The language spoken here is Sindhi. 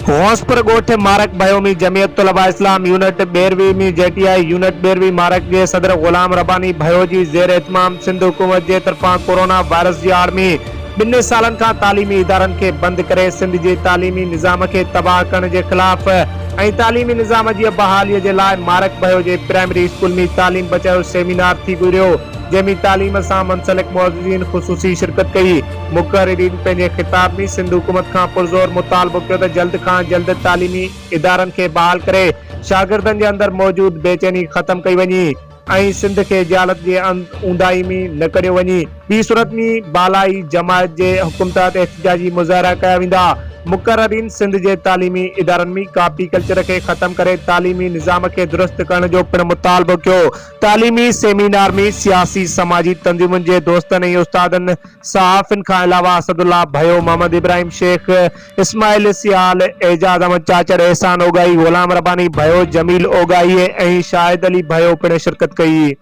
غوثپور ڳوٺ مارڪ ڀيو ۾ جمعيت طلباء اسلام يونٽ ٻيروي ۾ جي ٽي آء يونٽ ٻيروي مارڪ جي صدر غلام رباني ڀيو جي زير اهتمام سنڌ حڪومت جي طرفان ڪورونا وائرس جي آڙ ۾ ٻن سالن کان تعليمي ادارن کي بند ڪري سنڌ جي تعليمي نظام کي تباهه ڪرڻ جي خلاف ۽ تعليمي نظام جي بحالي جي لاء مارڪ ڀيو جي پرائمري اسڪول ۾ تعليم بچايو سيمينار ٿي گذريو جنهن ۾ تعليم سان منسلڪ معززين خصوصي شرڪت ڪئي. مقررين پنهنجي خطاب ۾ سنڌ حڪومت کان پرزور مطالبو ڪيو ته جلد کان جلد تعليمي ادارن کي بحال ڪري شاگردن جي اندر موجود بيچيني ختم ڪئي وڃي ۽ سنڌ کي جهالت جي اونداهي ۾ نه ڪڍيو وڃي ٻي صورت ۾ بالائي جماعت جي حڪم تحت احتجاجي مظاهرا ڪيا ويندا. مقررين سنڌ جي تعليمي ادارن ۾ ڪاپي ڪلچر کي ختم ڪري تعليمي نظام کي درست ڪرڻ جو پڻ مطالبو ڪيو. تعليمي سيمينار ۾ سياسي سماجي تنظيمن جي دوستن ۽ استادن، صحافين کان علاوه اسدالله ڀيو، محمد ابراهيم شيخ، اسماعيل سيال، اعجاز احمد چاچڙ، احسان اوڳاهي، غلام رباني ڀيو، جميل اوڳاهي ۽ شاهد علي ڀيو پڻ شرڪت ڪئي.